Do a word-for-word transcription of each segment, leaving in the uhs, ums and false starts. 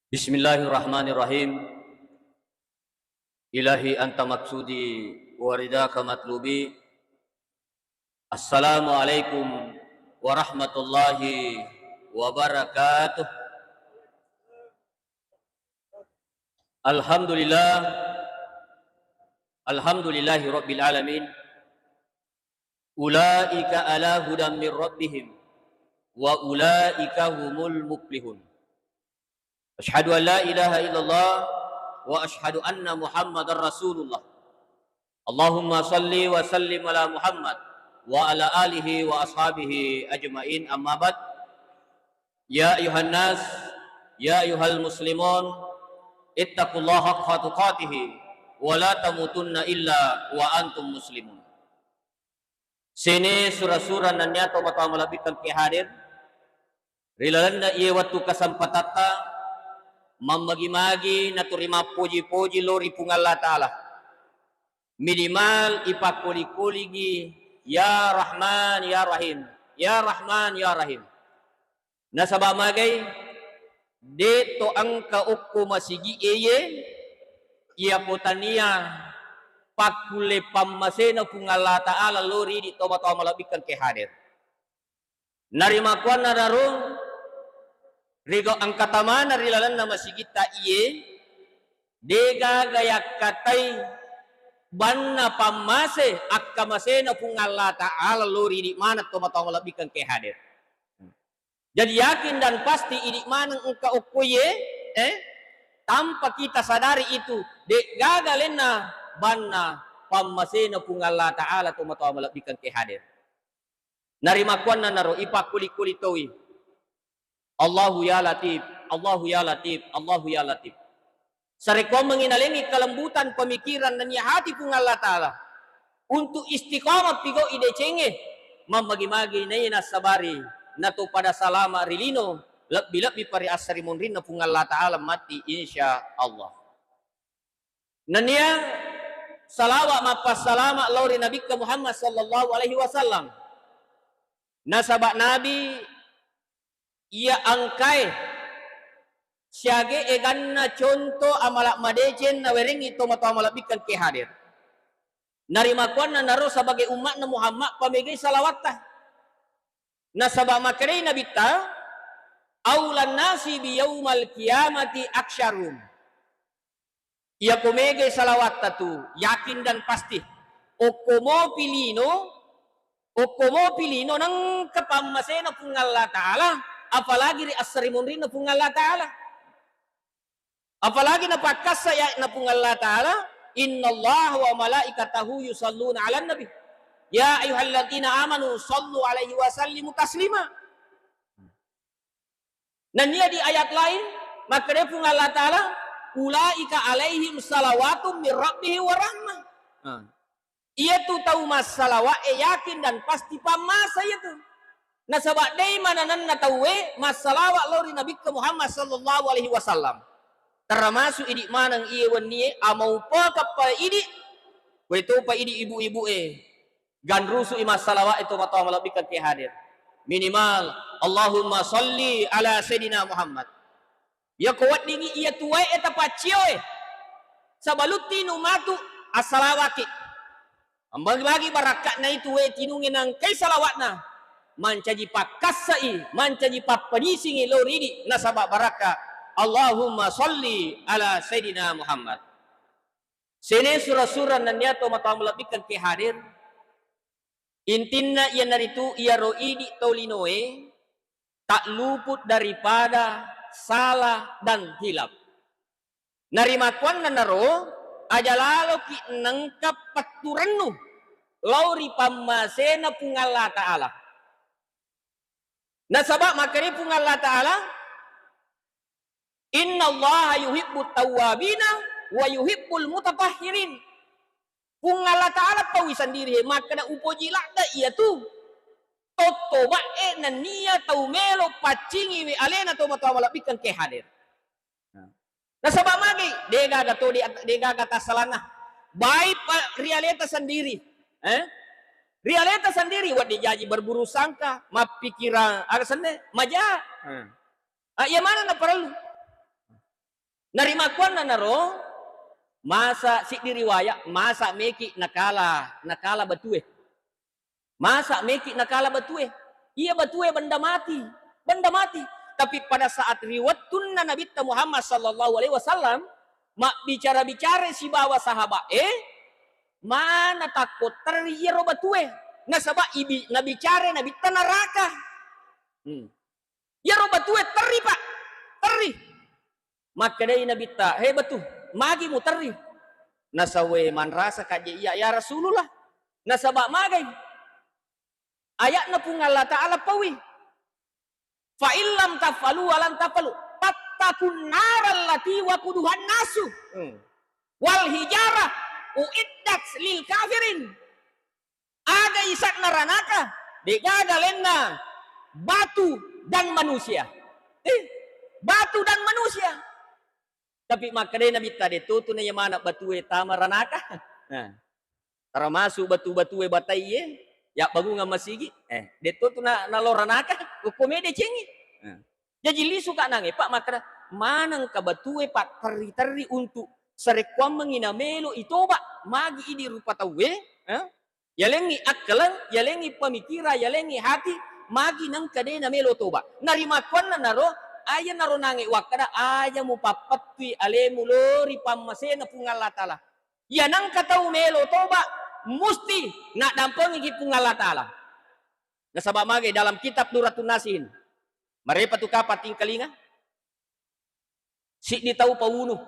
Bismillahirrahmanirrahim. Ilahi anta maksudi wa ridaka matlubi. Assalamualaikum warahmatullahi wabarakatuh. Alhamdulillah. Alhamdulillahi rabbil alamin. Ulaika ala hudan min rabbihim wa ulaika humul muflihun. Asyhadu an la ilaha illallah wa asyhadu anna Muhammadar Rasulullah. Allahumma salli wa sallim ala Muhammad wa ala alihi wa ashabihi ajma'in, amma ba'd. Ya ayuhan nas, ya ayuhal muslimun, ittaqullaha haqqa tuqatih wa la tamutunna illa wa antum muslimun. Sene sura-sura nennia tomatoa malebbikkeng ke hadir ri lalenna iye wettu kesempatatta mammagi-magi naturi mappoji-poji lao ri Puang Allah Ta'ala. Minimal ipakkoli-kolingi, "Ya Rahman, ya Rahim, ya Rahman, ya Rahim." Nasaba magai, de' to engka okko masigi eye, iyako tania pakkulle pammasena Puang Allah Ta'ala lao ri idi tomatoa malebbikkeng ke hadir. Narimakkuannanaro, riga engka tamana ri lalenna masigitta iye, degaga yakkatai banna pammase akkamasena Puang Allah Ta'ala lao ri idi maneng tomatoa malebbikkeng ke hadir. Jadi yakin dan pasti idi maneng engka okkoye, eh, tanpa kita sadari itu, degaga lenna banna pammasena Puang Allah Ta'ala tomatoa malebbikkeng ke hadir. Narimakkuannanaro ipakkuli-kuli toi. Allahu ya Latif, Allahu ya Latif, Allahu ya Latif. Sarekkuammengngi nalengngi kelembutan pemikiran nennia hati Puang Allah Ta'ala untuk istiqamah pigau idecengnge, mammagi-magi naiya nassabari nato pada salama ri lino, lebbi-lebbi pa ri assarimunrinna Puang Allah Ta'ala matti, insya Allah. Nennia salawa mappassalama lao ri Nabikka Muhammad sallallahu alaihi wasallam. Nasaba Nabi iya engkae siage eganna conto amala madeceng nawerengngi tomatoa malebbikkeng ke hadir. Narimakkuannanaro sebagai umma'na Muhammad pamegai salawatta. Nasaba makkedai Nabitta, "Aulan nasi bi yaumal qiyamati aksyarum." Iyako megai salawatta tu, yakin dan pasti. Okko mopi lino, okko mopi lino nengka pammasena Puang Allah Ta'ala, apalagi ri assarimunrinna Puang Allah Ta'ala. Apalagi napakkassa ayatna Puang Allah Ta'ala, "Innallaha wa malaikatahu yusalluna 'alan nabi. Ya ayyuhalladzina amanu sallu 'alaihi wa sallimu taslima." Nennia di ayat lain, makkeda Puang Allah Ta'ala, "Ulaika 'alaihim salawatum mir rabbihim wa rahmah." Nah. Iyatu tau massalawa'e yakin dan pasti pammasa iyatu. Nasaba dei manenna tauwe massalawa lao ri Nabikka Muhammad sallallahu alaihi wasallam. Termasuk idi maneng iye wennie amaupakeppa idi, koe topa idi ibu-ibu'e, ganrusu'i massalawa'e tomatoa malebbikkeng ke hadir. Minimal, Allahumma salli ala Sayyidina Muhammad. Iyako weddingngi iyatu wae tapaccio e, sabaluttinung matu assalawaki. Magi-magi barakka'na itu wae tinungnge nangkai salawa'na, mancaji pakkassa'i, mancaji pappanisingngi lao ri idi nasaba barakka. Allahumma salli ala Sayyidina Muhammad. Sene sura-sura nennia tomatoa malebbikkeng ke hadir. Intinna iyanaritu iyaro idi tau linoe tak luput daripada salah dan hilaf. Narimakkuannanaro, aja laloki nengka petturennu lao ri pammasena Puang Allah Ta'ala. Nasaba makkeda Puang Allah Ta'ala, "Innallaha yuhibbut tawwabina wa yuhibbul mutatahhirin." Puang Allah Ta'ala taui sendiri he makkeda, "Upoji ladde iyatu tottoba'e nennia tau melo paccingiwi alena tomatoa malebbikkeng ke hadir." Nasaba magi, degaga to, de-, degaga tassalanna. Baik pa-, ri aleta sendiri. Eh? Ri aleta sendiri, wedding jaji berburu sangka, mappikirang aga senne, maja. Eh. Ah, iya maneng naparellu. Narimakkuannanaro, masa siddi riwaya, masa meki nakala, nakala batue. Masa meki nakala batue. Iya batue benda mati, benda mati. Tapi pada saat ri wettunna Nabitta Muhammad sallallahu alaihi wasallam mabbicara-bicara sibawa sahabat e, mana takko terri iyaro batue. Nasaba ibi-, nabicara Nabitta naraka. Hmm. Iyaro batue terri, Pak. Terri. Makkedai Nabitta, "He batu, magi muterri?" Nasawe manrasa kaje iya, "Ya Rasulullah." Nasaba magai? Aya'na Puang Allah Ta'ala paui, "Fa illam taf'alu wa lan taf'alu, fattaqun naral lati waquduhan nasu, hmm, wal hijarah, uiddat lil kafirin." Aga isa'na ranaka? De'gaga lainna batu dan manusia. Eh, batu dan manusia. Tapi makkedai Nabitta, "De'to tu na iya maneng batue tama ranaka." Nah, termasuk batu-batue bataiye, yabbangungang masigi, eh, de'to tu na, nalo ranaka, okko mede cengi. Nah. Jaji lisu ka nange, Pak, makkeda, manengka batue, Pak, terri-terri untuk sarekkuammengi namelo itoba, magi idi rupa tauwe, eh? Yalengngi akkaleng, yalengngi pamikira, yalengngi hati, magi nengka de namelo toba. Narimakkuannanaro, ayanaro nange wakkeda, aja mupappettui alemu lo ri pammasena Puang Allah Ta'ala. Iya nengka tau melo toba, musti naddampengiki Puang Allah Ta'ala. Nasaba magai dalam kitab Duratun Nasihin, marepa tu kapang tingkalinga, siddi tau pawunu,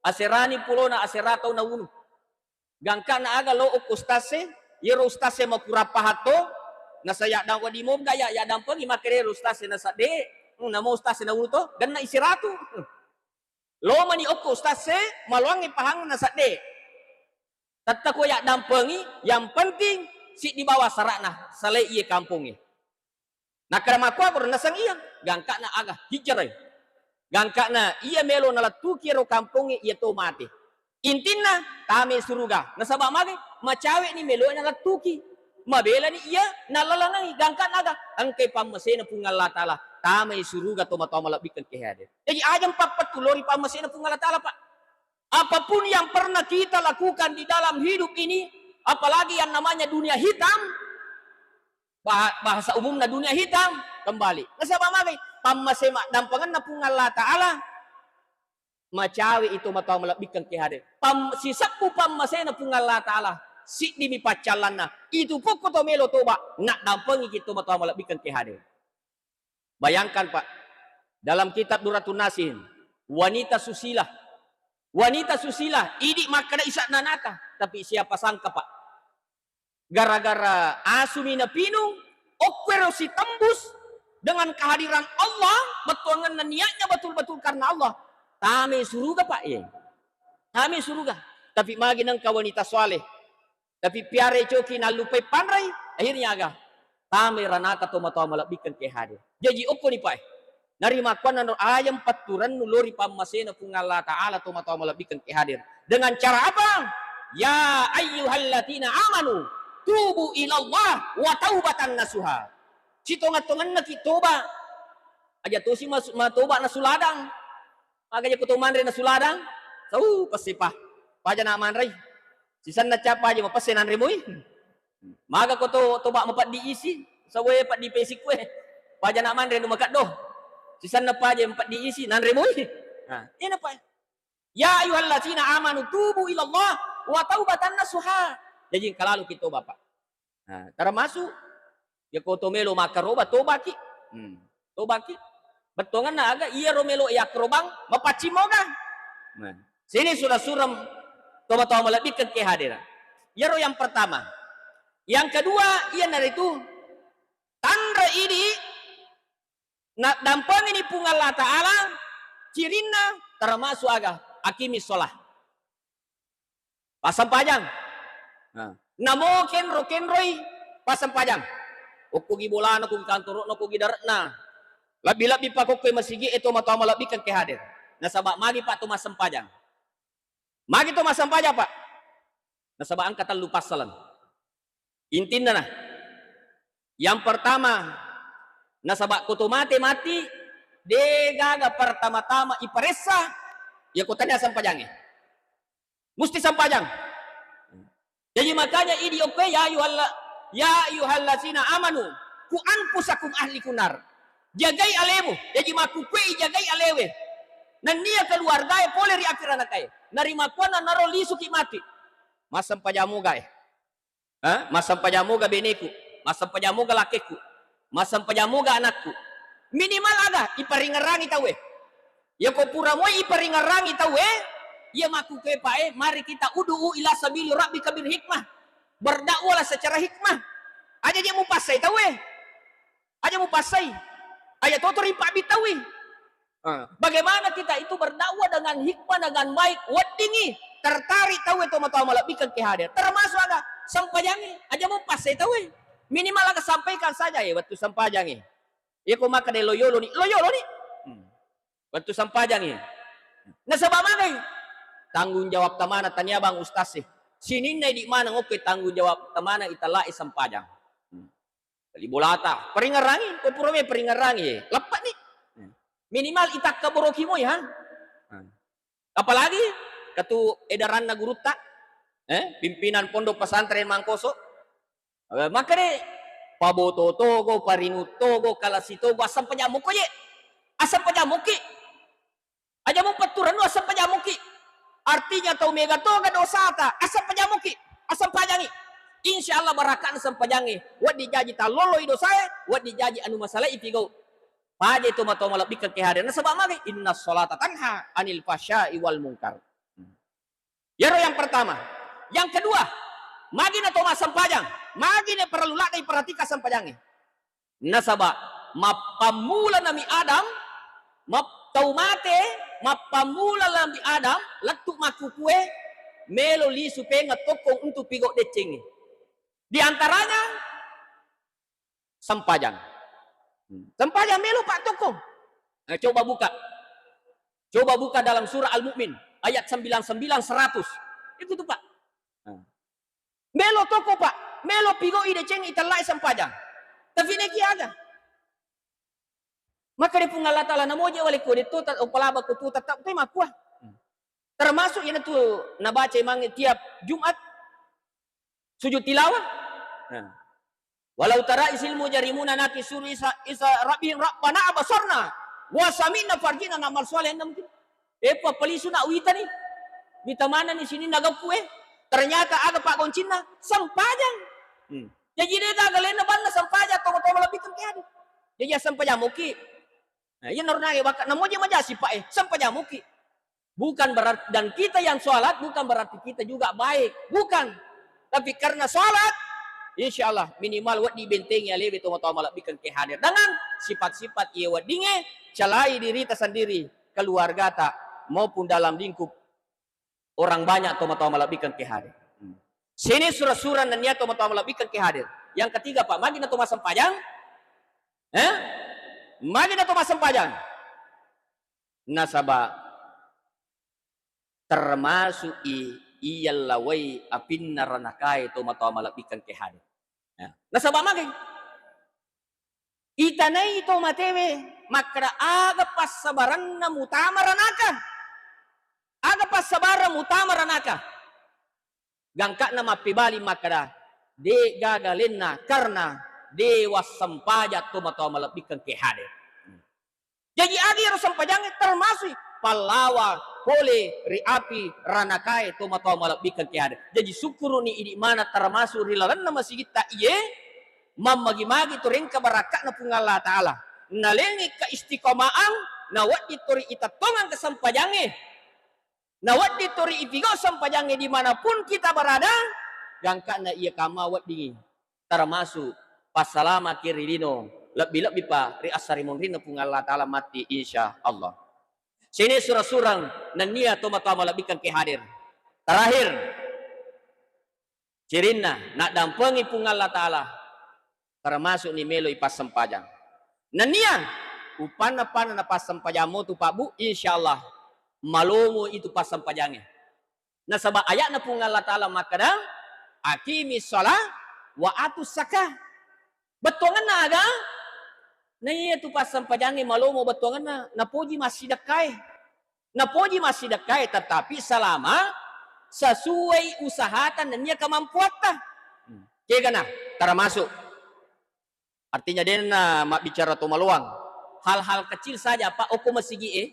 aserani pulona, asera tau nawunu. Gangkana aga lo okko ustase, iyaro ustase makurang pahang to, nasa yaddang wedding moga ya, yaddampengi makkeda ero ustase nasa de, hmm, namo ustase nawunu to, genna i siratu. Hmm. Lo mani okko ustase, maloangngi pahangngi nasa de. Tetta ko yaddampengi, yang penting siddi bawa sara'na, salai iye kampongnge. Nakkeda makkuagaro naseng iya, gangkana aga hijrai. Gangkana iya melo nalettuki ero kampongnge iya to mate. Intinna tamai suruga. Nasaba magai? Macawe'ni meloe nalettuki. Mabelani iya nalalangengi. Gangkana aga? Engkai pammasena Puang Allah Ta'ala. Tamai suruga tomatoa malebbikkeng ke hadir. Jaji aja mpappettu lo ri pammasena Puang Allah Ta'ala, Pak. Apapun yang pernah kita lakukan di dalam hidup ini, apalagi yang namanya dunia hitam, bah-, bahasa umumna dunia hitam, kembali. Nasaba magai? Pammase maddampengenna Puang Allah Ta'ala, macawe i tomatoa malebbikkeng ke hadir. Pam-, sisebbu pammasena Puang Allah Ta'ala, siddimi paccallanna. Itu pokko to melo toba, naddampengiki tomatoa malebbikkeng ke hadir. Bayangkan, Pak, dalam kitab Duratun Nasihin, wanita susila. Wanita susila, idi makkeda isa'na naka, tapi siapa sangka, Pak? Gara-gara asumi napinung, okkuero sitembus dengan kehadiran Allah, bettuangenna niatnya betul-betul karena Allah. Tamai suruga, Pak, ye. Tamai suruga. Tapi magi nengka wanita soleh. Tapi piarai coki nallupai panrai, akhirnya aga? Tamai ranaka tomatoa malebbikkeng ke hadir. Jaji okkoni, Pak, e. Narimakkuannanaro aja mpetturennu lo ri pammasena Puang Allah Ta'ala tomatoa malebbikkeng ke hadir. Dengan cara apa? Ya ayyuhalladzina amanu tubu ilallah wa taubatan nasuha. Sitongeng-tongennaki toba. Aja tosi mas-, matoba nasuladang. Maga jako to manre nasuladang? Sau pessipa. Paja na manrei. Sisenna capa aja mapesse nanre moi. Maga ko to toba mapeddi isi, sawe peddi pesi kue. Paja na manre nu makeddo. Sisenna paja mapeddi isi nanre moi. Nah, ina pa. Ya ayyuhallazina amanu tubu ilallah wa taubatan nasuha. Jaji engka lalo ki toba, Pak. Nah, termasuk, yako to melo makkaroba, tobaki. Hmm. Tobaki. Bettuangenna aga? Iyaro melo yakkarobang mapaccing moga. Nah, sini sudah surem tomatoa malebbikkeng ke hadir. Iyaro yang pertama. Yang kedua, iyanaritu tanre idi naddampengini Puang Allah Ta'ala, cirinna termasuk aga? Aqimi sholah. Passempajang. Nah, namo kenro-kenroi passempajang. Okkogi bolana, okkogi kantoro'na, okkogi dare'na. Lebbi-lebbi pakokkoi masigi e tomatoa malebbikkeng ke hadir. Nasaba magi, Pak, to massempajang? Magi to massempajang, Pak? Nasaba engka tellu passaleng. Intinna nah, yang pertama, nasaba ko to mate matti, degaga pertama-tama iparessa, Iya ko tania sempajangnge. Musti sempajang. Jaji makanya idi okkoe, ya ayyuhalla-, ya ayyuhallazina amanu, ku anfusakum ahlikum nar. Jagai alemu. Jaji makkukkue ijagai alewe. Nennia keluargae pole ri api ranakae. Narimakkuanna naro lisuki mati. Massempajang mogae. Ha? Massempajang moga beneku, massempajang moga lakekku, massempajang moga anakku. Minimal aga iparingerrangi tauwe. Yako pura moi iparingerrangi tauwe, iya makkukkue pae, mari kita ud'u ila sabili rabbika bil hikmah. Berdakwalah secara hikmah. Aja je mupassai tauwe. Aja mupassai. Aja toto ripabbitaui. Ah, bagaimana kita itu berdakwah dengan hikmah, dengan baik, weddingi tertarik tauwe tomatoa malebbikan ke hadir. Termasuk aga sempajangi, aja mupassai tauwe. Minimal aga sampaikan saja, eh, wettu sempajangi. Iya ko makkeda loyolo ni, loyolo ni. Hmm. Wettu sempajangi. Nasaba magai? Tanggung jawab tamana tania bang ustaz sih. Sininna idi maneng okkoe tanggung jawab tamana itallai sempajang. Hmm. Bali bolata, paringerrangi, ko pura me paringerrangi, eh, leppa ni. Minimal itakka boroki moi, ha? Apalagi katu edaranna gurutta, eh, pimpinan pondok pesantren Mangkoso. Eh, makkeda, paboto togo, parinuttogo, kalasitogo, assampajang mokko je. Assampajang mokki. Aja mupetturennu assempajamuki. Artinya tau mega toga dosata, assempajamuki, assempajangi. Insya Allah barakakna sempajangnge. Wedding jaji talloloi dosae, wedding jaji anu masalai pigau. Paja tomatoa malebbikkeng ke hadir. Nasaba magi? Inna sholata tanha anil fahsya'i wal munkar. Yaro yang pertama. Yang kedua, magi na to massempajang? Magi na perlu ladde iperhatikan sempajangnge? Nasaba mappammula Nabi Adam, map-, tau mate, mappammula Nabi Adam lettu makkukue, melo lisu pengeng tokkong untuk pigau deccengnge. Di antaranya sempajang. Hmm. Sempajang melo, Pak, tokkong. Eh, coba buka. Coba buka dalam surah Al-Mukmin ayat sembilan sembilan, seratus. Itu tuh, Pak. Nah. Melo toko, Pak. Melo pigau i deceng itellai sempajang. Tapi neki aga. Maka di Puang Allah Ta'ala namoje wale ko detto ta-, opalaba ko tu tetap tu makkua. Termasuk yang tu nabaca imang tiap Jumat sujud tilawah. Nah. Walau tara isil mujarimuna naki suru isa, isa rabbihim rabbana abasarna wa sami'na farjina na'mal shalih, anda mungkin. Eh, pappalisu na uwitani. Wita manenni sininna gappu, eh. Ternyata aga paggoncinna? Sempajang. Hmm. Jaji de gaga lenna banna sempajang, toma-toma lebih kan ke ade. Jaji sempajang muki. Nah, iya narunange baka namoje maja sipa, eh, sempajang muki. Bukan berarti, dan kita yang sholat bukan berarti kita juga baik. Bukan. Tapi karena sholat, insya Allah minimal wedding bentengi alewe tomatoa malebbikan ke hadir. Dengan sifat-sifat iya weddinge, calai dirita sendiri, keluargata, maupun dalam lingkup orang banyak tomatoa malebbikan ke hadir. Hmm. Sini sura-sura nennia tomatoa malebbikan ke hadir. Yang ketiga, Pak, magi na to massempajang? Eh? Magi na to massempajang? Nasaba termasuk i iya lawai apinna ranakae tomatoa malebbikan ke hadir. Ya. Nasaba magi? Itanai to matewe makkeda aga passabaranna mutama ranaka. Aga passabarang mutama ranaka. Gangka'na mappebali makkeda, de gaga lenna karena de wassempaja tomatoa malebbikan ke hadir. Jaji aga iyaro sempajangnge termasui pallawa pole ri api ranakae tomatoa malebbikan ke hadir. Jaji sukkuru'ni idi mana termasuk ri lalenna masigitta iye, mammagi-magi tu rengka barakka'na Puang Allah Ta'ala. Nalengi keistiqomaang, nawedding tori itettongang kesempajangnge. Nawedding tori ipigau sempajangnge dimanapun kita berada, gangka'na iya kama weddingi. Termasuk passalamaki ri lino, lebbi-lebbi pa ri assarimunrinna Puang Allah Ta'ala matti, insya Allah. Sini surang-surang nennia tomatoa malebbikan ke hadir. Terakhir, cirinna naddampengi Puang Allah Ta'ala, termasuk ni melo ipassempajang. Nennia upanna-panna na passempajang motu, Pak, Bu, insya Allah malomo itu passempajangnge. Nasaba aya'na Puang Allah Ta'ala makkeda, "Aqimis shalah wa atus zakah." Bettuangenna aga? Na iya tu passempajangnge malomo bettuangenna, napoji massidekkae. Napoji massidekkae, tetapi selama sesuai usahata nennia kemampuatta. Hmm. Kegana, termasuk. Artinya, denna mabbicara to maloang. Hal-hal kecil saja, Pak, okko masigi e,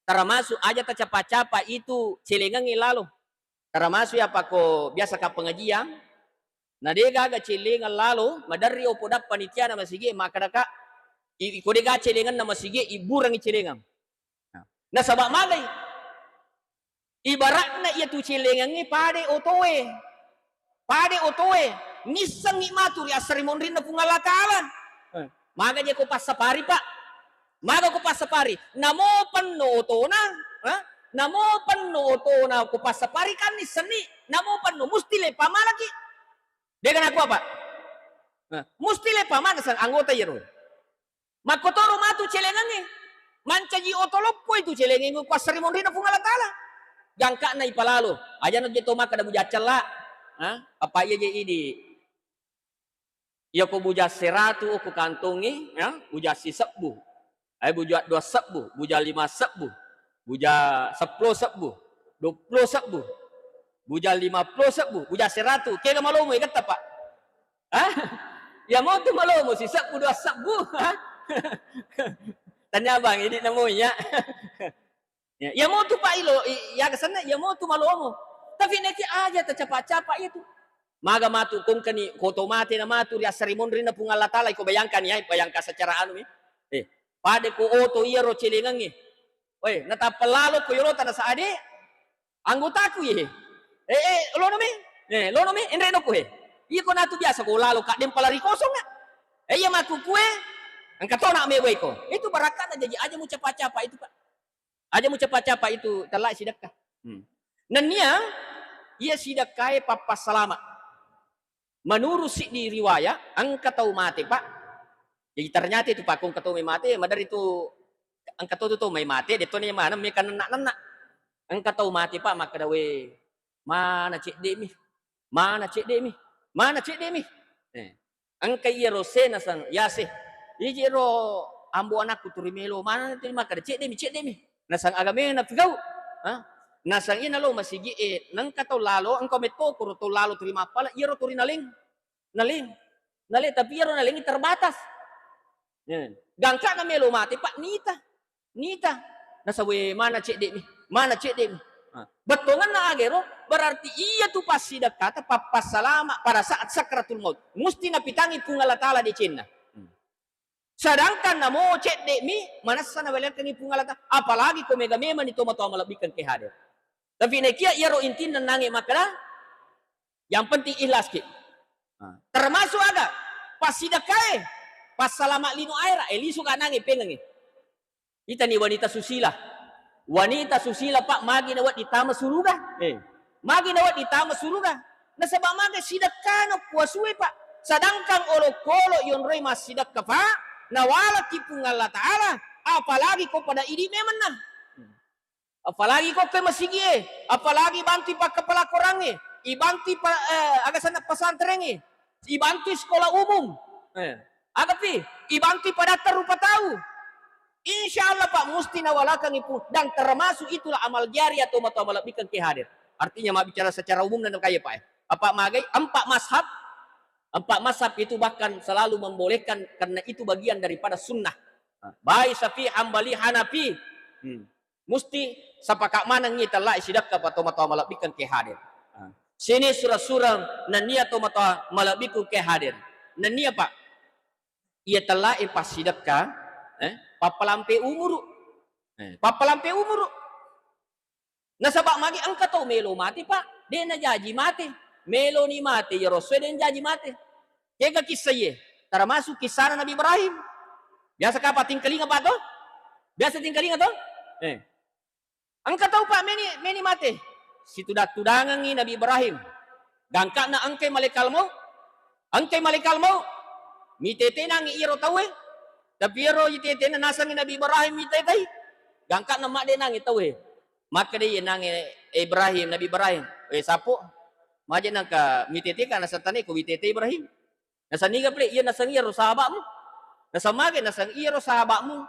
termasuk aja tacapa-capa itu celengengnge lalo. Termasuk ya, Pak, ko biasa ka pengajian, na de gaga celengeng lalo, maderri opo dappa panitiana masigi e, makkeda ka, i-, iko de gaga celengenna masigi e, ibburengngi celengeng. Nah, nasaba magai? Ibaratna iya tu celengengnge pade otoe. Pade otoe. Nissengngi matu ri assarimonrinna Puang Allah Ta'ala. Eh, maga je ko passapari, Pak? Maga ko passapari? Namo penno otona, eh? Namo penno otona ko passapari kan nissenni. Namo penno musti le pamalaki. Dega nakua, Pak? Eh, musti le pamana sang anggota iyaro. Makkotoro matu celengengnge. Mancaji oto loppo itu celengengnge ku assarimonrinna Puang Allah Ta'ala. Gangka'na ipalalo. Ajana je to makkeda buja cella. Ha? Apa iya je idi? Iya ko buja seratu okko kantongnge, ya, buja sisebbu. Ai buja dua sebbu, buja lima sebbu, buja seppulo sebbu, dua puluh sebbu, buja lima puluh sebbu, buja seratu. Kega malomo e getta, Pak? Hah? Iya motu malomo, sisebbu dua sebbu. Hah? Tanya Bang, ini nemu ya. Ya, iya motu, Pak, ilo, i-, iya kesenna, iya motu malomo. Tapi neki aja tacapa-capa itu. Maga matu kongkani koto mate na matu ri assarimonrinna Puang Allah Ta'ala, iko bayangkan ya, bayangkan secara anu mi. Eh, pada ko oto iyaro celengengnge. Weh, natappa lalo ko yolota nasa ade, anggotaku ye. Eh, eh, lono mi. Eh, lono mi, enre no kue. Iya ko natu biasa ko lalo kadde pala ri kosong, ah. Eh, iya maku kue, engka tona me weko. Itu barakatna jaji aja mucapa-capa itu, Pak. Aja mucapa-capa itu tellai sidekka. Hmm. Nennia iya sidekkae pappassalama. Menurut siddi riwaya, engka tau mate, Pak. Jadi ternyata itu, Pak, ko engka tau mai mate, maderri tu engka tau tu tau mai mate, detto ni maneng meka nenna-nenna. Engka tau mate, Pak, makkeda, "We, mana cedde mi? Mana cedde mi? Mana cedde mi?" Eh. Engka iyaro se nasang, "Yase, iji ro ambo anakku turi melo mana tu makkeda, cedde mi, cedde mi." Nasang agame napigau. Ha? Nasang iya nalo masigi e, nengka tau lalo, engka metto koro tau lalo turi mappala, iyaro turi naleng. Naleng. Naleng, tapi iyaro nalengi terbatas. Ya. Gangka na melo mate, Pak, nita. Nita. Nasawe mana cedde mi? Mana cedde mi? Ha. Bettongenna agero, berarti iya tu passidekkata pappassalama pada saat sakratul maut. Musti napitangi Puang Allah Ta'ala decenna. Hmm. Sedangkan namo cedde mi, manessa nawelekkengi Puang Allah Ta'ala. Apalagi ko mega memang ni tomatoa malebbikan ke hadir. Tapi nekia iyaro intinna nange makkeda, yang penting ikhlas ki. Nah, termasuk aga? Passidekkae, passalama lino aera, eh, lisu ka nange pengengi. Itani wanita susila. Wanita susila, Pak, magi nawedding tama suruga. Eh, magi nawedding tama suruga. Nasaba magi sidekkana puasue, Pak. Sedangkan olokolo yonroi massidekka, Pak, nawalaki Puang Allah Ta'ala, apalagi ko pada idi memenna. Apalagi ko ke masigi e, apalagi bantu pakkapala korangnge, ibantu pa, eh, aga senna pesantrengnge, ibantu sekolah umum. Eh, agapi, ibantu padatta rupa tau. Insya Allah, Pak, musti nawalakangi pu-, dan termasuk itulah amal jariah tomatoa malebbikan ke hadir. Artinya, mabbicara secara umum dan kaya, Pak, eh. Apa magai? Empat mazhab, empat mazhab itu bahkan selalu membolehkan karena itu bagian daripada sunnah. Baik Syafi'i, Hambali, Hanafi. Hmm. Musti sapaka manengngi tellae sidekka pa tomatoa malebbikan ke hadir. Ah. Sini sura-sura nennia tomatoa malebbiku ke hadir. Nennia, Pak, iya tellae passidekka, eh, pappalampe umuru. Eh, pappalampe umuru. Nasaba magi engka tau melo mate, Pak, de najaji mate. Meloni mate, iyaro esso de najaji mate. Kega kissa iye? Termasuk kissana Nabi Ibrahim. Biasa kapa tingkalinga, Pak, to? Biasa tingkalinga, to? Eh. Engka tau, Pak, meni, meni mate. Situdang-tudangengngi Nabi Ibrahim. Gangkana engkai malaikal maut. Engkai malaikal maut. Mitete nangi iyaro tauwe. Tapi iyaro itetena nasengngi Nabi Ibrahim mitetai. Gangkana madde nangi tauwe. Makkeda iye nangi Ibrahim, Nabi Ibrahim, "Eh, sapo? Maje nangka mitete ka naseng tane ko mitete Ibrahim?" Naseng niga pale, iya naseng iyaro sahaba'mu. Naseng mage, naseng iyaro sahaba'mu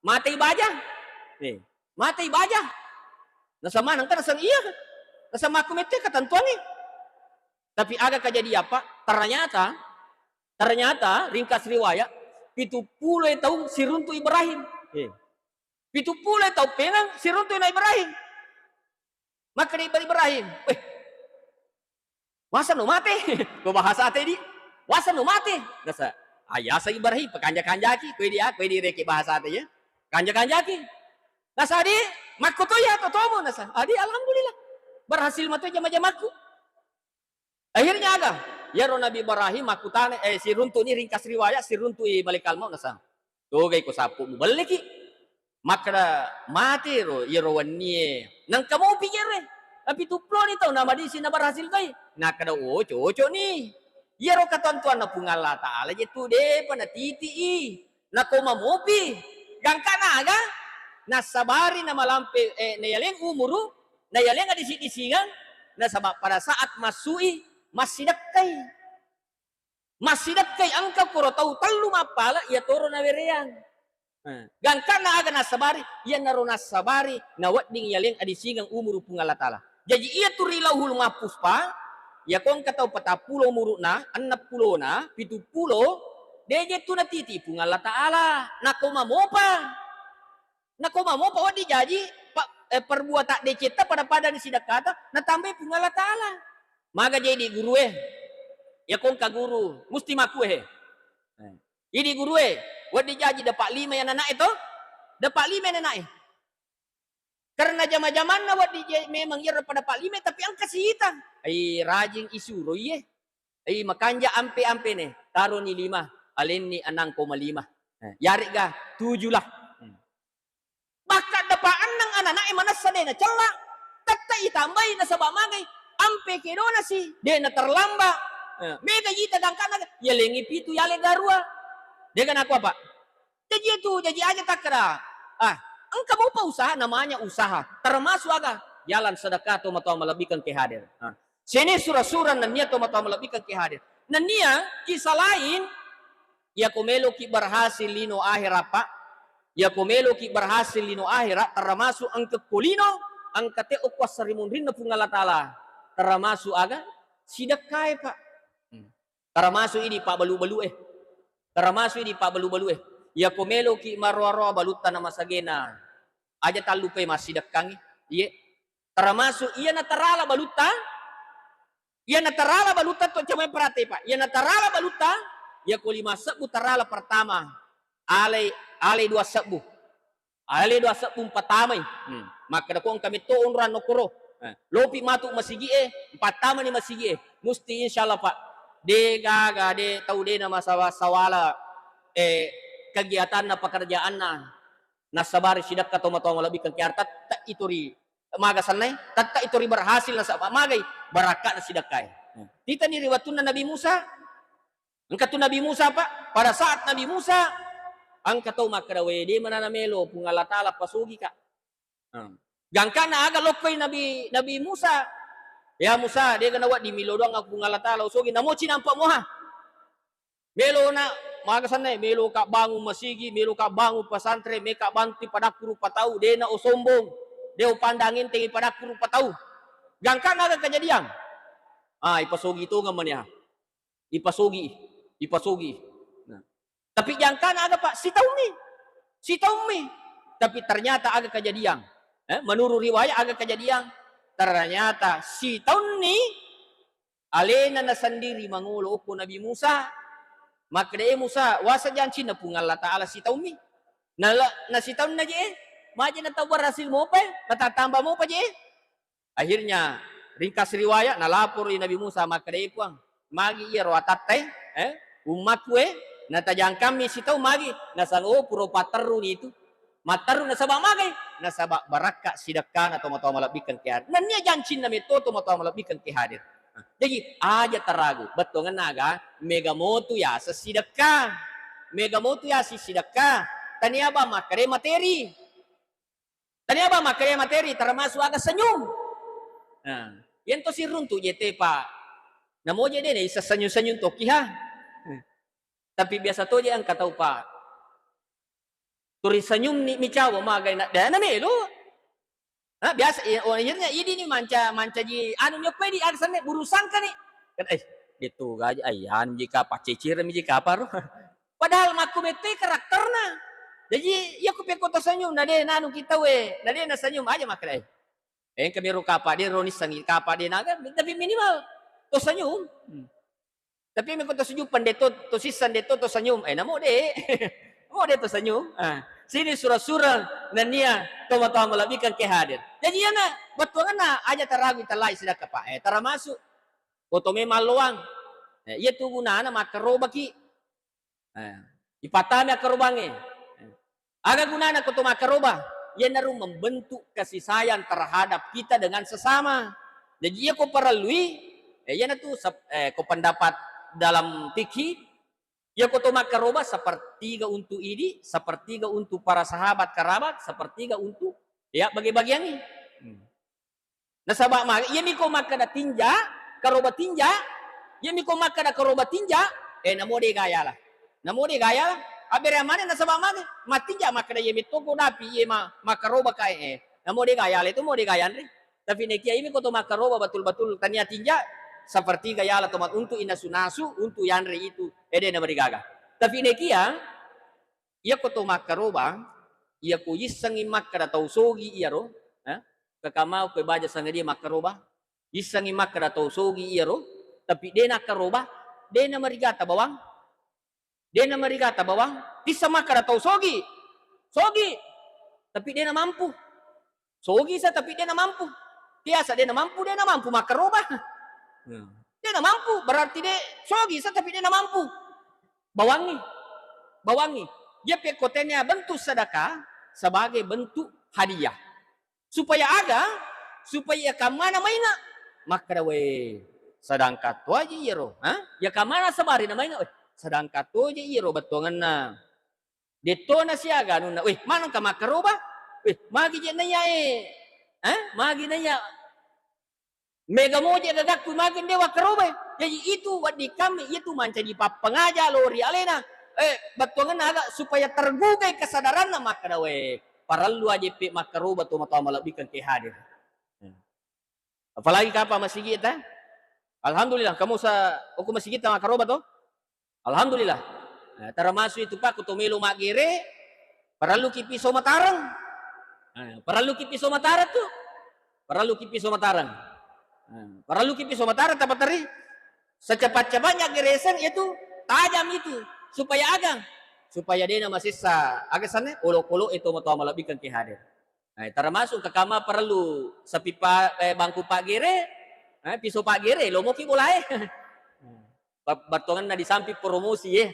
matei baja. Eh. Matei baja. Naseng maneng kan naseng iya. Naseng makku mette ketentuannya. Tapi aga kejadian, Pak? Ternyata, ternyata ringkas riwayat, pitu pulo taung siruntu Ibrahim. Eh. Pitu pulo taung pengang siruntu na Ibrahim. Makkeda Ibrahim, "Weh, waseng no mate." Ko bahasa tadi, "Waseng no mate." Nasa, ayasa Ibrahim, pakanja-kanjaki, kue dia, kue di reke bahasa tadi ya. Kanja-kanjaki. Nasa, "Adi, makko to ya, to tomu." Nasa, "Adi, alhamdulillah. Berhasil mato jama-jamakku." Akhirnya aga? Iyaro Nabi Ibrahim makkutana, eh, siruntu ni ringkas riwayat, siruntu i malaikat maut nasang. Togai ko sappu mubelleki. Makkeda, "Mate ro, iyaro wennie. Nengka mopi jere. Tapi tuploni tau namadisi na berhasil kai." Nakkeda, "Oh, cocok ni. Iyaro ketentuanna Puang Allah Ta'ala je tu depa natiti'i." Nako mamopi, gangkana aga? Nassabari namalampe, eh, nayaleng umuru, nayaleng adisi-disingeng, nasaba pada saat massui, massidekkai. Massidekkai engka koro tau tellu mappala, iya toro nawereang. Eh, gangkana aga nassabari, iyanaro nassabari, nawedding yaleng adisingeng umuru Puang Allah Ta'ala. Jaji, iya tu ri Lauhul Mahfuz, Pak, iya ko engka tau patappulo umuru'na, enneng pulona, pitu pulo, de je tu natiti Puang Allah Ta'ala. Nako mamopa. Nako mamopa wedding jaji, pa-, eh, perbuatan decetta pada-pada ni sidekkata, natambai Puang Allah Ta'ala. Maga jadi guru e. Iya ko engka guru, musti makkue. Eh. Idi guru e, wedding jaji dapat lima ya anak e to? Dapat lima ya anak e. Karena jama-jamanna wedding je memang iyaro pada paklima, tapi engka siita. Ai rajing isuro iye. Ai makanja ampe-ampene, taroni lima, alenni enam koma lima. Eh, yaregga tujuh lah. Hmm. Bahkan dapat enneng anana'e manessa de nacella, tette itambai nasaba magai ampe kedona si, de naterlamba. Eh, mega ita gangkana, yalengi pitu, yale garua. Dega naku apa? Jaji itu, jaji aja takkeda. Ah, engka mopa usaha, namanya usaha. Termasuk aga? Jalan sedekah to matoa malebbikeng ke hadir. Ah. Sini sura-sura nennia to matoa malebbikeng ke hadir. Nennia kisah lain, iya ko meloki berhasil lino akhirat, Pak. Iya ko meloki berhasil lino akhirat, termasuk engka ko lino, engka te okko assarimunrinna Puang Allah Ta'ala. Termasuk aga? Sidekkae, Pak. Hmm. Termasuk idi pabbalu-balu e. Termasuk idi pabbalu-balu e. Iya ko meloki maroa-roa balutta na masagena. Aja tallupai massidekkangi. Iye. Termasuk iya natarala balutta. Iya natarala balutta to camai perate, Pak. Iya natarala balutta. Iya ko lima sebbu tarala pertama. Alai, alai dua sebbu. Ale dua sebbu mpatamai. Hmm. Makkeda ko engka metto onrang nokkoro. Eh, lopi matu masigi e, mpattamani masigi e. Musti insyaallah, Pak. De gaga, de tau de na masawa-, sawala, eh, kegiatanna, pekerjaanna. Nassabari sidekka to matoa malebbikeng ke hadir, tette itu ri maga sennai, tette itu ri berhasil nasaba magai barakka'na sidekkae. Hmm. Titani ri wettunna Nabi Musa. Engka tu Nabi Musa, Pak. Pada saat Nabi Musa, engka tau makkeda, "We, de manana melo Puang Allah Ta'ala pasogika." Hmm. Gangkana aga lokkoi Nabi, Nabi Musa. "Ya Musa, dega nawedding milo doang aku Puang Allah Ta'ala usogi, namo cinampa moha." Melo na, maga sennai, melo ka bangun masigi, melo ka bangun pesantren, melo ka bantu padakku rupa tau, de na osombong, de opandang enteng padakku rupa tau. Gangkana aga kejadian? Ah, ipasogi tongeng mani, ah. Ipasogi, ipasogi. Nah. Tapi jangkana aga, Pak? Sitaunni. Sitaunni. Tapi ternyata aga kejadian? Eh, menurut riwayat aga kejadian? Ternyata sitaunni alena na sendiri mangolo okko Nabi Musa. Makkeda, "Eh Musa, wasa jancinna Puang Allah Ta'ala sitaunni?" Nala-, na sitaunna je, eh. Maja na tau berhasil mopa, eh. Natatamba mopa je, eh. Akhirnya, ringkas riwayat, nalapori Nabi Musa, makkeda, "Eh, Puang, magi iyaro atatta e, eh, ummakku e, natajangkammi sitaung magi?" Nasang, "Oh, pura patterruni itu." Matterru nasaba magai? Nasaba barakka sidekkana tomatoa malebbikkeng ke hadir. Nennia jancinna metto tomatoa malebbikkeng ke hadir. Nah, jaji, aja taragu, bettuangenna aga, mega motu yaseng sidekka. Mega motu yaseng sidekka. Tania bang makkeda materi. Tania bang makkeda materi, termasuk aga senyum. Nah, iyento siruntu je te, Pak. Namo je de naisseng senyum-senyum tokki, ha. Tapi biasa to je engka tau, Pak. Turi senyum ni micawa magai na, de na melo. Nah, biasa, eh, oh, akhirnya idi ni manca, mancaji anu ni, okko idi, ada sanne burung sangka ni. Kan, eh, itu gaji, ay, anu ji kapa, cecir mi ji kapa ro. Padahal makku metto karakterna. Jadi, iya ku pekko to senyum, na de nanu kita we, na de na senyum aja makkeda, eh. Engka mero kapa de ro nissengi kapa de naga, tapi minimal to senyum. Hmm. Tapi meko to senyum pande to, to sisseng de to, to senyum. Eh, namo de. Namo de to senyum. Ah, sini sura-sura nennia tomatoa malebbikeng ke hadir. Jadi iyana bettuangenna aja taragu talai sedekah, Pak. Eh, termasuk ko to memang loang. Eh, iya tu gunana makkarobaki. Eh, ipatami akkarobangnge. Eh, aga gunana ko to makkaroba? Iyanaro membentuk kasih sayang terhadap kita dengan sesama. Jadi iya ko parellui, eh, iyana tu sep-, eh, ko pendapat dalam fikih, iya ko to makkaroba sepertiga untuk idi, sepertiga untuk para sahabat kerabat, sepertiga untuk ya bagi-bagiangngi. Hmm. Nasaba magi, iyami ko makkeda tinja, karoba tinja, iyami ko makkeda karoba tinja, eh, namo de gayala. Namo de gayala, abbere amane nasaba magi, mattinja makkeda iye metto ko dapi, iye ma-, makkaroba kae, eh. Namo de gayala itu mo de gayanre. Tapi nekia iyami ko to makkaroba betul-betul tania tinja, seperti gayala to ma-, untuk inasu-nasu, untuk yanre itu, eh, de na marigaga. Tapi nekia, iya ko to makkaroba, iya ko yissengngi makkeda tau sogi iyaro, eh, kakamau ko baja sangadia makkaroba, yissengngi makkeda tau sogi iyaro, tapi de nakkaroba, de na marigata bawang, de na marigata bawang, tisseng makkeda tau sogi, sogi, tapi de na mampu. Sogi sa tapi de na mampu. Biasa de na mampu, de na mampu makkaroba. Hmm. De na mampu, berarti de sogi sa tapi de na mampu. Bawangngi. Bawangngi. Iya pekko tania bentuk sedekah sebagai bentuk hadiah. Supaya aga? Supaya iya kammana mainga. Makkeda, "We, sedangkan to aja iyaro, ha? Iya kammana sabari na mainga, we, sedangkan to aja iyaro bettuangenna." Dettona siaga anunna, "Weh, manengka makkaroba? Weh, magi je naiya, eh? Eh? Magi naiya mega moje gagakku, magi ndewa karoba?" Jadi itu wedding kami, itu mancaji pappangaja lao ri alena. Eh, bettuangenna aga supaya tergugai kesadaranna makkeda, "Weh, parellu aja pe makkaroba to matoa malebbikeng ke hadir." Apalagi kapa masigi ta? Alhamdulillah, kamu sa uku masigi ta makkaroba to? Alhamdulillah. Nah, termasuk itu, Pak, ko to melo maggere, parelluki pisau matareng. Nah, parelluki pisau matareng tu. Parelluki pisau matareng. Nah, parelluki pisau matareng, tapateri. Secepat-cepatnya gereseng itu tajam itu. Supaya aga? Supaya dena masessa aga sanna, olok-olok itu matoa malebbikeng ke hadir. Eh, termasuk kakama perlu sepi pa-, eh, bangku paggere, eh, pisau paggere, lomoki bolae. Ba-, battuangenna di samping promosi, eh.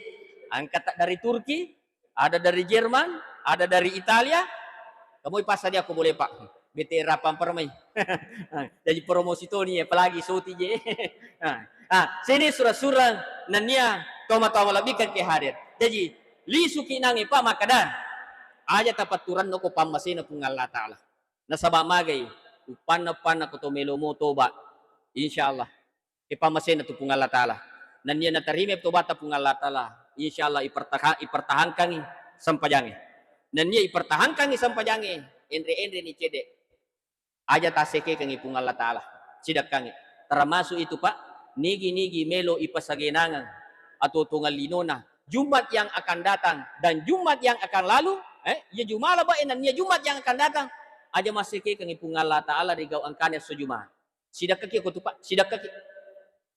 Angkat dari Turki, ada dari Jerman, ada dari Italia. Kamu passadia ko bole, Pak. B T R apa permai. Jadi promosi toni, apalagi soti je. Ah, ah, sini surang-surang nennia toma-toma lebih ke hadir. Jadi, lisuki nangi, Pak, makkeda, aja tapatturanno ko pammasena Puang Allah Ta'ala. Nasaba magai, uppanna-uppanna ko to melomo toba, insyaallah, ipammasena tu Puang Allah Ta'ala. Nennia natarima tobatta Puang Allah Ta'ala, insyaallah ipertaha-, ipertahankangi sempajangnge. Nennia ipertahankangi sempajangnge, enre-enre ni cede. Aja tassekekengngi Puang Allah Ta'ala, sidekkangngi. Termasuk itu, Pak, nigi-nigi melo ipasagenangeng atuo-tuongeng linona Jumat yang akan datang dan Jumat yang akan lalu, eh, iya Jumala, Pak, eh, nennia Jumat yang akan datang, aja massekekengngi Puang Allah Ta'ala ri gau engkana esso Jumat. Sidekkaki ko tu, Pak, sidekkaki.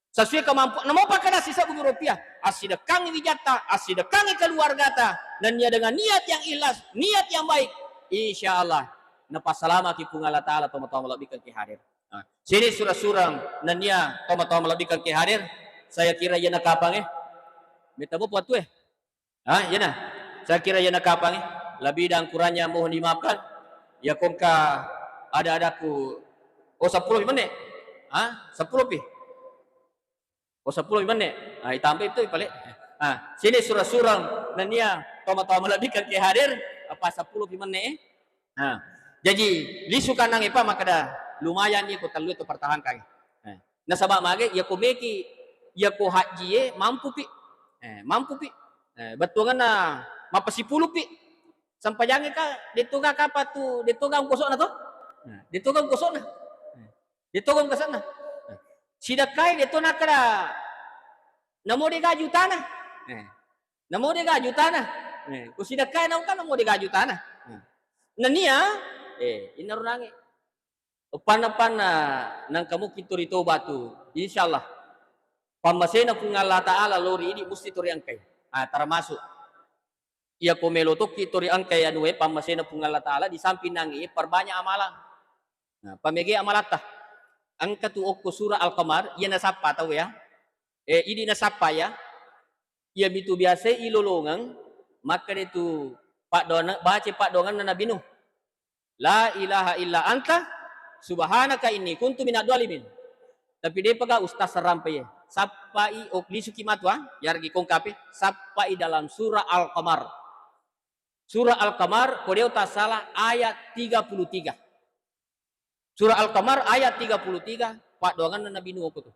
Sesuai kemampuan. Namo pakkeda sisebbu rupiah, assidekkangngi wijatta, assidekkangngi keluargata, nennia dengan niat yang ikhlas, niat yang baik, insyaallah napassalamaki Puang Allah Ta'ala toma-toma malebbikeng ke hadir. Nah, sini surang-surang nennia toma-toma malebbikeng ke hadir. Saya kira iyana kapang, eh. Meta mo puatu, eh. Ah, iyana. Saya kira iyana kapang, eh. Lebih dan kurangnya mohon dimaafkan. Ya, kongka ada-adaku. Oh, seppulo pi menne. Ah, seppulo pi. Oh, seppulo pi menne. Ah, itambai tu pale. Ah, sini surang-surang nennia toma-toma malebbikeng ke hadir, apa seppulo pi menne, eh? Nah, jaji lisu kanangnge, Pak, makkeda lumayan ni ko tellu itu pertahankan. Nah, nasaba mage, iya ko meki, iya ko hajjie mampu pi. Eh, mampu pi. Eh, bettuangenna mappasipulu pi. Sempajangnge ka, detto ga kapa tu, detto ga ongkosokna to? Nah, de' to gau kosona. De' to gau kosona. Sidekkai de' to nakkeda namo de' gaga jutana. Namo de' gaga jutana. Ko sidekkai naung kan namo de' gaga jutana. Nennia, eh, innaro nange. Uppanna-panna nangka mukki to ri toba tu, insyaallah pammasena Puang Allah Ta'ala lao ri idi musti to riangkai. Ah, termasuk iya ko melo tokki to riangkai anue pammasena Puang Allah Ta'ala, di samping nangi perbanyak amalan. Nah, pamege amalatta. Engka tu okko surah Al-Qamar, iya nasappa tau ya. Eh, idi nasappa ya. Iya mitu biasa ilolongeng, makkeda tu paddoanna, baca paddoanganna Nabi Nuh. La ilaha illa anta subhanaka inni kuntu minadh dhalimin. Tapi de'pa ga ustaz sarampai. Sappai, ok, lisuki matu, ah, yargi kongkape, sappai dalam surah Al-Qamar. Surah Al-Qamar, ko de' tasala ayat tiga puluh tiga. Surah Al-Qamar ayat tiga puluh tiga, paddoanganna Nabi Nuh ko tu.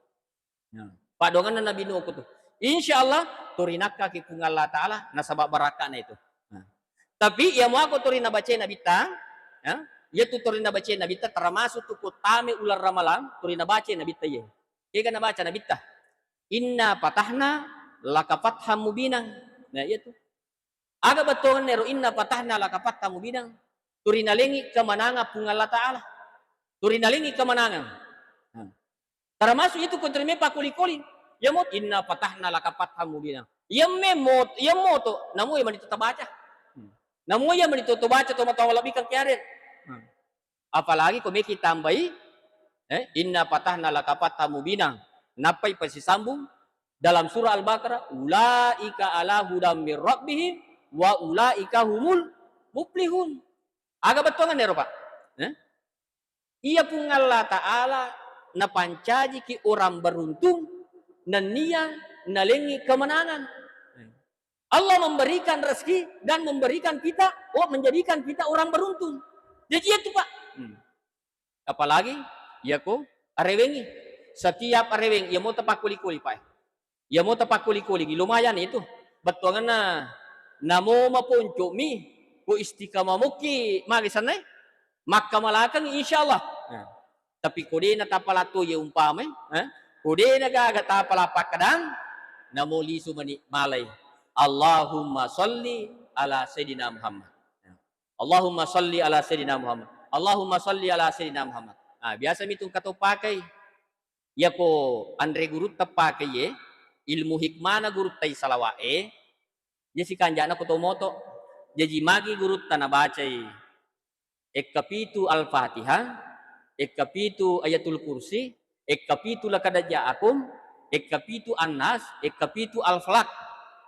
Ya. Paddoanganna Nabi Nuh ko tu. Insyaallah, to rinakkaki Puang Allah Ta'ala, nasaba barakka'na itu. Nah. Tapi iya muako to rinabaca Nabitta, ya, iya tu to rinabaca Nabitta termasuk tu ko tame uleng Ramalang, to rinabaca Nabitta iye. Kega nabaca Nabitta? Inna fatahna laka fatham mubina. Nah, iya tu. Aga bettuanna ero inna fatahna laka fatham mubina? Turinalengi kemenangan Puang Allah Ta'ala. Turinalengi kemenangan. Nah. Termasuk itu ko terima pakuli-kuli. Iya mo inna fatahna laka fatham mubina. Iya me mo, iya mo to, namu iya mani to tabaca. Hmm. Namu iya mani to tabaca to matawa lebih kan kiaret. Hmm. Apalagi ko meki tambai, eh, inna fatahna laka fatham mubina. Nappai pasisambung dalam surah Al-Baqarah, ulaika ala hudam mir rabbihim wa ulaika humul muflihun. Aga bettuanna ero, Pak? Eh? Iya Puang Allah Ta'ala napancajiki orang beruntung nennia nalengi kemenangan. Allah memberikan rezeki dan memberikan kita, oh, menjadikan kita orang beruntung. Jadi itu, Pak. Hmm. Apalagi iya ko arewengi. Setiap areweng iya mo tapakkuli-kuli, Pak. Iya mo tapakkuli-kuli, lumayan itu. Bettuanna namo maponco'mi, ko istiqamah mokki magi sanna, makkamalakengngi insyaallah. Nah, tapi ko de' natapala to iye umpamai, eh, ko de' nagaga tapala pakkedang, namo lisu mani malai. Allahumma shalli ala Sayyidina Muhammad. Allahumma shalli ala Sayyidina Muhammad. Allahumma shalli ala Sayyidina Muhammad. Nah, biasa mitu engka to pakai. Iyako anre gurutta pakei, ilmu hikmana gurutta i salawa'e, iya sikanja'na ko to moto. Jaji magi gurutta nabacai ekkapitu Al-Fatihah, ekkapitu Ayatul Kursi, ekkapitu Laqad Ja'akum, ekkapitu An-Nas, ekkapitu Al-Falaq.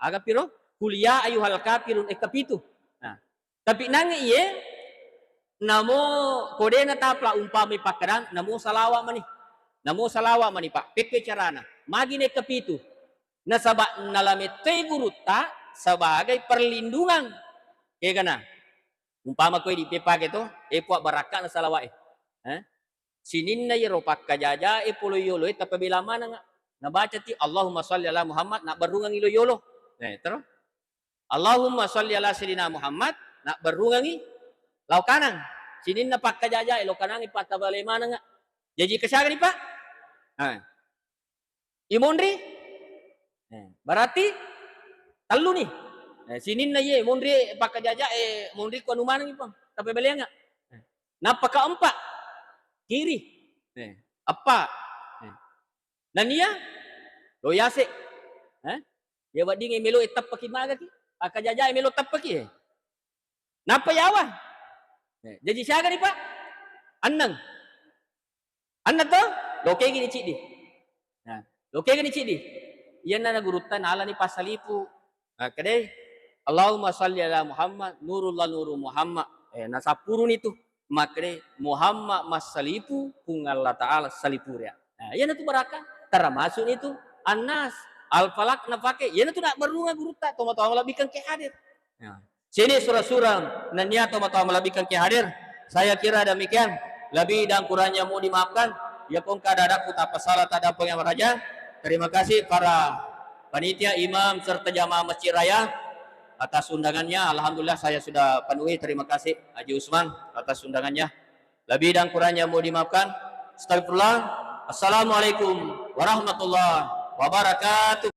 Aga piro? Qul ya ayyuhal kafirun, ekkapitu. Nah, tapi nangnge iye, namo ko de' natapla umpamai pakkedang, namo salawa' mani. Namo salawa' mani, Pak. Pekke carana. Magi nekkapitu. Nasaba' nalamettoi gurutta sebagai perlindungan. Kegana. Umpama koe di pepake to, e Puang, barakka'na salawa'e. Eh? Sininna iyaro pakkajajae pole yoloe tapabela manengnga. Nabaca ti, Allahumma shalli ala Muhammad, nabbarungangngi lo yolo. Eh, terus? Allahumma shalli ala Sayyidina Muhammad, nabbarungangngi lao kanang. Sininna pakkajajae lo kanangngi pattabale manengnga. Jaji kesiagani, Pak? Eh. Imonri? Eh, berarti tellu ni. Eh, sininna iye monri pakkajaja, eh, monri ko anu manengngi, Puang. Tapabeleangnga. Eh, nappa keempat, kiri. Eh, eppa. Eh. Nennia lo yase. Eh? Iya weddingnge melo e teppaki magaki. Pakkajajae melo teppaki, eh. Nappa yawa. Eh, jaji siagani, Pak? Enneng. Enneng to? Lokegi ni ciddi. Nah, lokegi ni ciddi. Iyanna na gurutta nalani passalipu. Nah, kedai, Allahumma shalli ala Muhammad, nurullah nuru Muhammad. Eh, nasappuruni tu. Makkedai, Muhammad massalipu, Puang Allah Ta'ala salipuria. Nah, iyanatu barakka, termasuk itu An-Nas, Al-Falaq napake, iyanatu nabbarunga gurutta, tomatoa malebbikeng ke hadir. Ya. Sini surah-surah, nennia tomatoa malebbikeng ke hadir. Saya kira demikian, lebih dan kurangnya mohon dimaafkan. Ya kongka dadakku tak pasala tak ada pengen raja. Terima kasih para panitia, imam, serta jamaah Masjid Raya atas undangannya. Alhamdulillah saya sudah penuhi. Terima kasih Haji Usman atas undangannya. Lebih dan kurangnya mohon dimaafkan. Astagfirullah. Assalamualaikum warahmatullahi wabarakatuh.